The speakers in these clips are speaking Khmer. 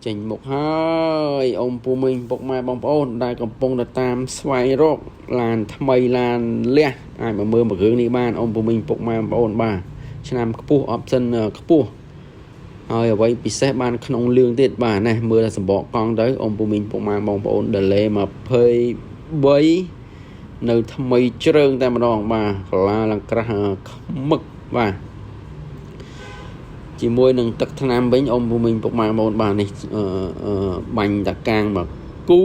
ចេញមុខហើយអ៊ំពូមីងពុកម៉ែបងប្អូនដែលកំពុងតែតាមស្វែងរកឡានថ្មីឡានលះអាចមកមើលមួយគ្រឿងនេះបានអ៊ំពូមីងពុកម៉ែបងប្អូនបាទឆ្នាំខ្ពស់ option ខ្ពស់ហើយអ្វីពិសេសបានក្នុងលឿងទៀតបាទនេះមើលតែសម្បកកង់ទៅអ៊ំពូមីងពុកម៉ែបងប្អូន delay 23នៅថ្មីជ្រើងតែម្ដងបាទកាឡាឡើងក្រាស់ខ្មឹកបាទជាមួយនឹងទឹកថ្នាំវិញអ៊ំពូមីងពុកម៉ែបងប្អូនបាទនេះបាញ់តកាងមកគូ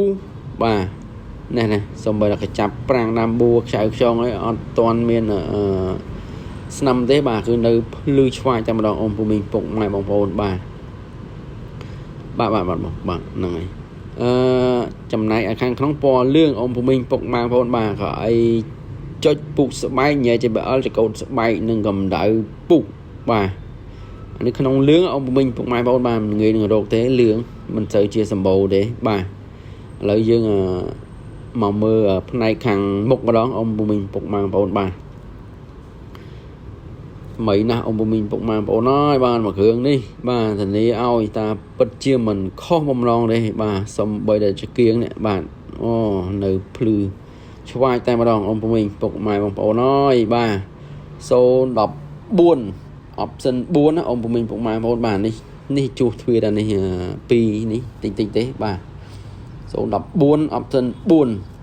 បាទនេះនេះសំបីតែកញ្ចាប់ប្រាំងដាំបួខ្ចៅខ្យងអីអត់ទាន់មានអឺស្នាំទេបាទគឺនៅភ្លឺឆ្វាយតែម្ដងអ៊ំពូមីងពុកម៉ែបងប្អូនបាទបាទបាទបាទបាទហ្នឹងហើយអឺចំណែកឯខាងក្នុងពណ៌លឿងអ៊ំពូមីងពុកម៉ែបងប្អូនបាទក៏អីចុចពុកស្បែកញ៉ែ JBL ចកោតស្បែកនិងកម្ដៅពុកបាទអានេះក្នុងលឿងអ៊ំពូមីងពុកម៉ែបងប្អូនបាទមិនងាយនឹងរកទេលឿងមិនសូវជាសម្បូរទេបាទឥឡូវយើងមកមើលផ្នែកខាងមុខម្ដងអ៊ំពូមីងពុកម៉ែបងប្អូនបាទថ្មីណាស់អ៊ំពូមីងពុកម៉ែបងប្អូនអើយបានមួយគ្រឿងនេះបាទធានាឲ្យតាពិតជាមិនខុសបំណងទេបាទសំបីតែចង្គៀងនេះបាទអូនៅភ្លឺឆ្វាយតែម្ដងអ៊ំពូមីងពុកម៉ែបងប្អូនអើយបាទ014 option 4ណាអ៊ំពូមីងពុកម៉ែបងប្អូនបាទនេះនេះជួសទ្វារដល់នេះ2នេះតិចតិចទេបាទ014 option 4